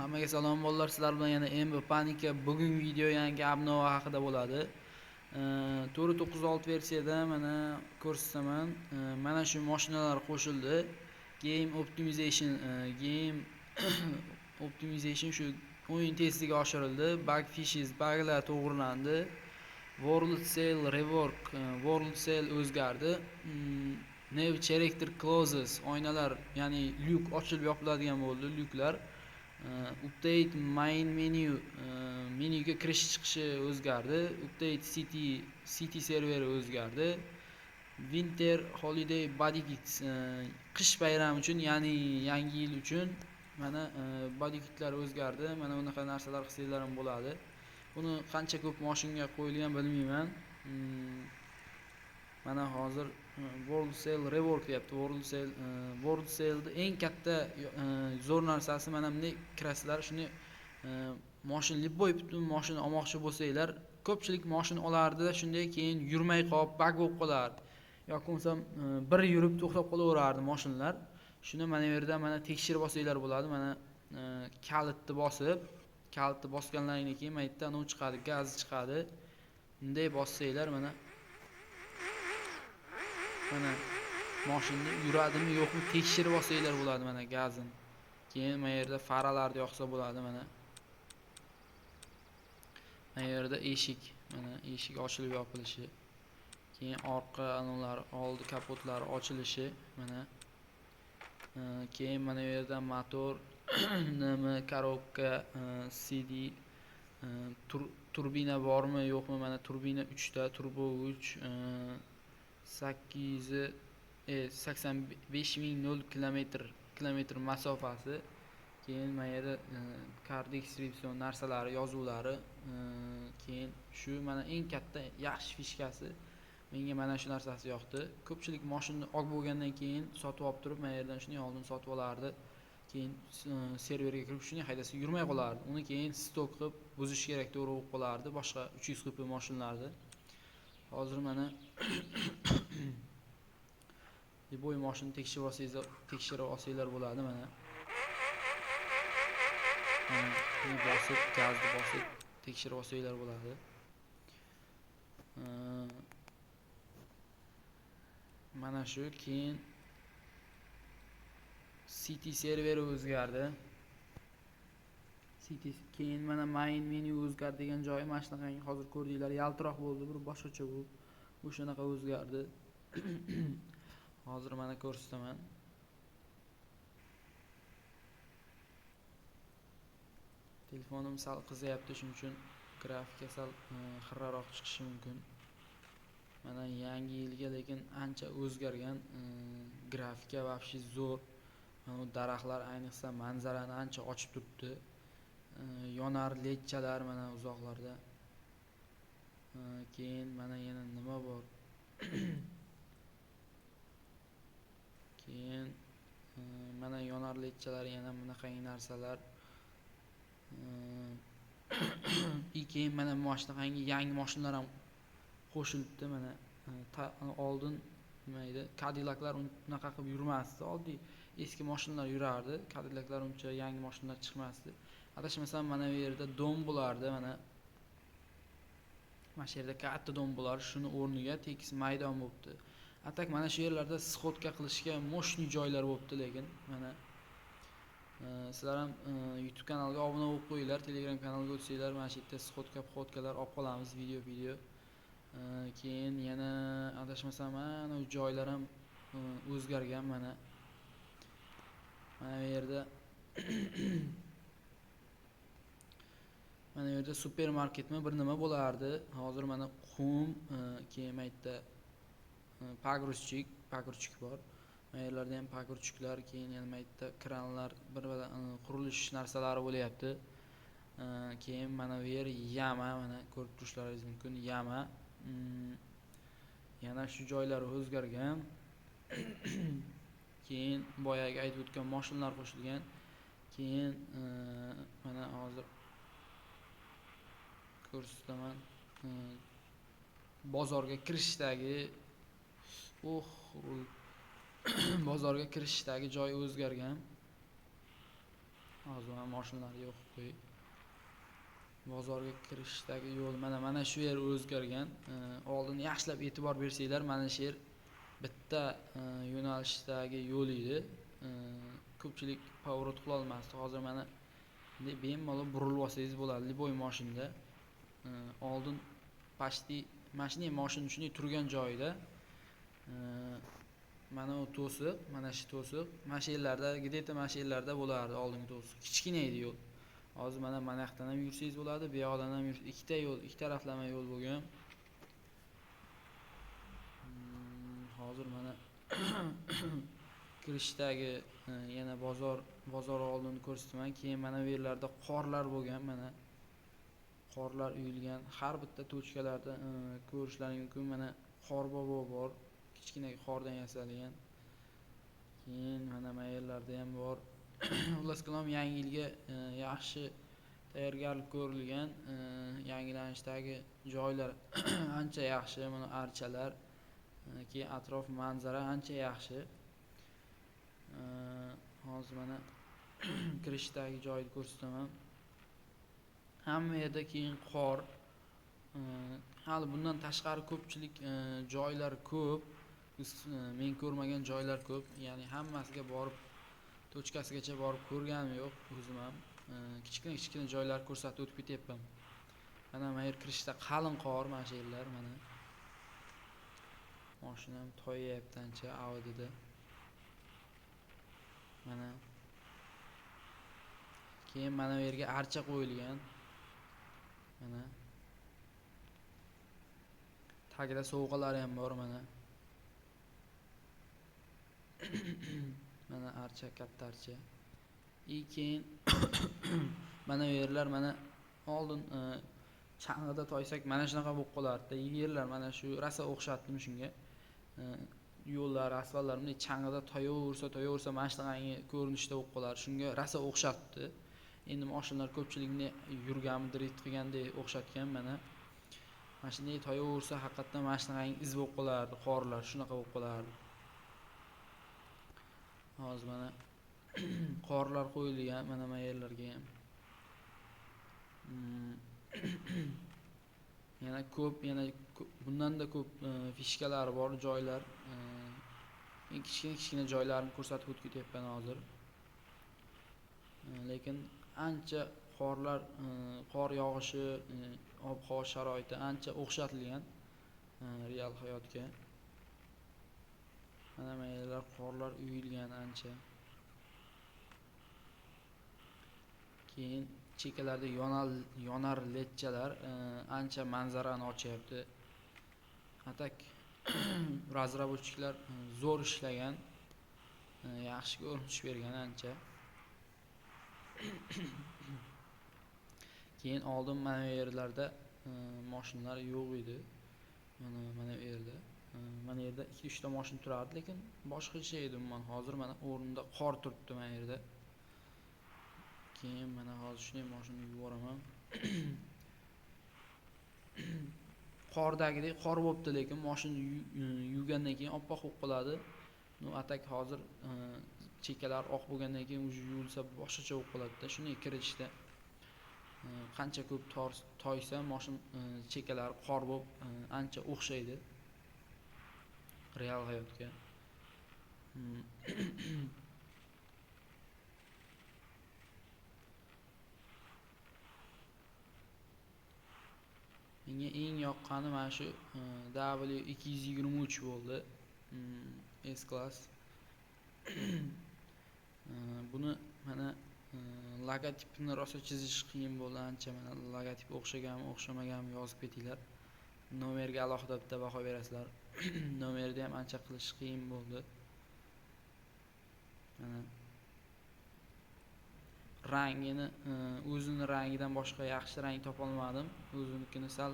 Hammaga salom bolalar, sizlar bilan yana MB Panika. Bugungi video yangi обнова haqida bo'ladi. 4.9.6 versiyada mana ko'rsataman. Mana shu mashinalar qo'shildi. Game Optimization, Game Optimization shu o'yin tezligi oshirildi. Bug fixes, buglar to'g'rilandi. World Sale Rework, World Sale o'zgardi. New Character Closes, oynalar, ya'ni lyuk ochilib yopiladigan bo'ldi, lyuklar. Update main menu, menyuga kirish chiqishi o'zgardi. Update city serveri o'zgardi. Winter Holiday Body Kits, qish bayrami uchun, ya'ni yangi yil uchun mana body kitlar o'zgardi. Mana bunaqa narsalar qilsanglar ham bo'ladi. Buni qancha ko'p mashinga qo'yilgan bilmayman. Mana hozir World Sale Rework deyapti. World Sale'da eng katta zo'r narsasi mana bunday kirasizlar, shuni mashina, любой butun mashina olmoqchi bo'lsanglar, ko'pchilik mashina olardi-da, shunday keyin yurmay qolib, bug bo'lib qolardi. Yoki bo'lmasam bir yurib to'xtab qolaverardi mashinalar. Shuni mana bu yerda mana tekshirib olsanglar bo'ladi. Mana kalitni bosib, kalitni bosganlaringdan keyin mana yerda nima chiqadi, gaz chiqadi. Bunday bossanglar mana mashinani yuradimi yo'qmi tekshirib olsanglar bo'ladi mana gazini. Keyin mana yerda faralarni yoqsa bo'ladi mana. Mana yerda eshik, mana eshik ochilib yopilishi. Keyin orqa anavlar, oldi kapotlari ochilishi mana. Keyin mana bu yerda motor, nima, korobka, CD, turbina bormi yo'qmi, mana turbina 3 ta, turbo 3, sakkiz yuz, sakson besh ming nol kilometr masofasi. Keyin mana yerda car description narsalari, yozuvlari, keyin shu mana eng katta yaxshi fishkasi menga mana shu narsasi yoqdi. Ko'pchilik mashinani olib bo'lgandan keyin sotib olib turib, mana yerdan shuni oldin sotib olardi. Keyin serverga kirib shuni haydasa yurmay qolardi. Uni keyin stok qilib buzish kerak to'g'ri bo'lib qolardi boshqa 300 xp mashinalarni. Hozir mana любой mashinani tekshirib olsanglar bo'ladi mana. Mana buni bosib, gazni bosib tekshirib olsanglar bo'ladi. Mana shu keyin city serveri o'zgardi. City keyin mana main menu o'zgardi degan joyi mana shunaqangi hozir ko'rdinglar, yaltiroq bo'ldi, bir boshqacha bu. O'shanaqa o'zgardi. Hozir mana ko'rsataman. Telefonim sal qizayapti, shuning uchun grafika sal xirraroq chiqishi mumkin. Mana yangi yilga lekin ancha o'zgargan, grafika вообще zo'r. Mana bu daraxtlar ayniqsa manzarani ancha ochib turibdi. Yonar ledchalar mana uzoqlarda. Keyin mana yana nima bor? Keyin mana yonar ledchalar, yana bunaqangi narsalar. Keyin mana shunaqangi yangi mashinalar ham qo'shilibdi mana. Oldin nima edi? Cadillaclar unaqa qilib yurmasdi. Oddiy eski mashinalar yurardi. Cadillaclar uncha yangi mashinalar chiqmasdi. Adashmasam mana bu yerda dom bo'lardi mana. Mana shu yerda katta dom bo'lar, shuni o'rniga tekis maydon bo'pti. Atak mana shu yerlarda sxodka qilishga moshni joylar bo'pti lekin mana. Sizlar ham YouTube kanaliga obuna bo'lib qo'yinglar, Telegram kanaliga o'tsanglar mana shu yerda sxodka, pxodkalar olib qolamiz, video. Keyin yana adashmasam mana u joylar ham o'zgargan mana. Mana bu yerda mana bu yerda supermarketmi bir nima bo'lardi. Hozir mana qum, keyin mana yerda pagruschik bor. Mana yerlarda ham pagruschiklar, keyin yana mana yerda kranlar, bir-bir qurilish narsalari bo'lyapti. Keyin mana bu yer yama, mana ko'rib turishlaringiz mumkin yama. Yana shu joylar o'zgargan. Keyin boyagi aytib o'tgan mashinalar qo'shilgan. Keyin mana hozir ko'rsataman. Bozorga kirishdagi bozorga kirishdagi joy o'zgargan. Hozir mana mashinalarni yo'q qo'yib. Bozorga kirishdagi yo'l mana shu yer o'zgargan. Oldin yaxshilab e'tibor bersanglar, mana shu yer bitta yo'nalishdagi yo'l edi. Ko'pchilik поворот qila olmasdi. Hozir mana bunday bemalol burilib olsangiz bo'ladi любой mashinada. Oldin почти mashina shunday turgan joyida mana u to'siq, mana shu to'siq, mana shu yerlarda, где-то mana shu yerlarda bo'lardi oldingi to'siq. Kichkina edi yo'l. Hozir mana yoqdan ham yursangiz bo'ladi, bu yoqdan ham yursangiz, ikkita yo'l, ikki taraflama yo'l bo'lgan. Hozir mana kirishdagi yana bozor oldini ko'rsataman. Keyin mana bu yerlarda qorlar bo'lgan, mana qorlar uyilgan. Har bitta tochkalarda ko'rishlaring mumkin. Mana qor bobo bor, kichkina qordan yasalgan. Keyin mana bu yerlarda ham bor. Xullas kalom, yangi yilga yaxshi tayyorgarlik ko'rilgan. Yangilanishdagi joylar ancha yaxshi, mana archalar, keyin atrof manzara ancha yaxshi. Hozir mana kirishdagi joyni ko'rsataman. Hamma yerda keyin qor. Hali bundan tashqari ko'pchilik joylar ko'p. Biz men ko'rmagan joylar ko'p. Ya'ni hammasiga borib, tochkasigacha borib ko'rganim yo'q o'zim ham. Kichkina-kichkina joylar ko'rsatib o'tib ketyapman. Mana bu yer kirishda qalin qor, mana shu yerlar mana. Mashinam toyayapti ancha Audi'da. Mana. Keyin mana bu yerga archa qo'yilgan. Mana. Tagida sovg'alari ham bor mana. Mana archa, katta archa. Keyin mana bu yerlar mana oldin chang'ida toysak mana shunaqa bo'lib qolardi. Yerlar mana shu rosa o'xshatdim shunga. Yo'llar, asfaltlar bunday chang'ida toyaversa mana shunaqangi ko'rinishda bo'lib qolar. Shunga rosa o'xshatdi. Endi mashinalar ko'pchilikni yurganmi, drift qilgandek o'xshatgan mana. Mana shunday toyaversa haqiqatan mana shunaqangi iz bo'lib qolardi, qorlar shunaqa bo'lib qolardi. Hozir mana qorlar qo'yilgan mana bu yerlarga ham. Yana ko'p, yana bundan-da ko'p fishkalar bor joylar. Men kichkina-kichkina joylarni ko'rsatib o'tib ketyapman hozir. Lekin ancha qorlar, qor yog'ishi, ob-havo sharoiti ancha o'xshatilgan real hayotga. Mana bu yerlar qorlar uyilgan ancha. Keyin chekkalarda yonar ledchalar ancha manzarani ochyapti. Atak razrabochiklar zo'r ishlagan, yaxshi ko'rinish bergan ancha. Keyin oldin mana bu yerlarda mashinalar yo'q edi. Mana bu yerda. Mana yerda 2-3 ta mashina turardi, lekin boshqacha edi umuman. Hozir mana o'rnida qor turibdi mana yerda. Keyin mana hozir shunday mashinani yuboraman. Qordagidek qor bo'pti, lekin mashina yuvgandan keyin oppoq bo'lib qoladi. No, atak hozir chekkalar oq bo'lgandan keyin уже yuvilsa boshqacha bo'lib qoladi-da. Shunday kirishda qancha ko'p toysa mashina chekkalari qor bo'lib ancha o'xshaydi real hayotga. Menga eng yoqqani mana shu W223 bo'ldi. S class. Buni mana logotipini rosa chizish qiyin bo'ldi ancha. Mana logotip o'xshaganmi, o'xshamaganmi yozib ketinglar. Nomerga alohida bitta baho berasizlar. Nomerni ham ancha qilish qiyin bo'ldi. Mana rangini, o'zini rangidan boshqa yaxshi rang topa olmadim. O'zinikini sal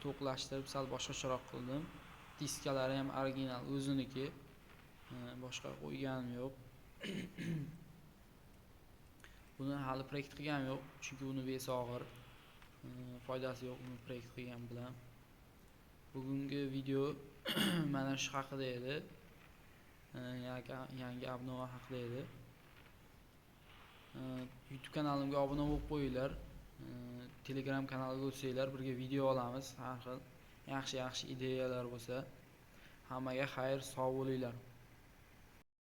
to'qlashtirib, sal boshqacharoq qildim. Diskalari ham original o'ziniki. Boshqa qo'yganim yo'q. Buni hali proyekt qilganim yo'q, chunki uni besi og'ir. Foydasi yo'q uni proyekt qilgan bilan. Bugungi video mana shu haqida edi. Yangi obnova haqida edi. YouTube kanalimga obuna bo'lib qo'yinglar. Telegram kanaliga o'tsanglar, birga video olamiz har xil yaxshi yaxshi ideyalar bo'lsa. Hammaga xayr, sog' bo'linglar.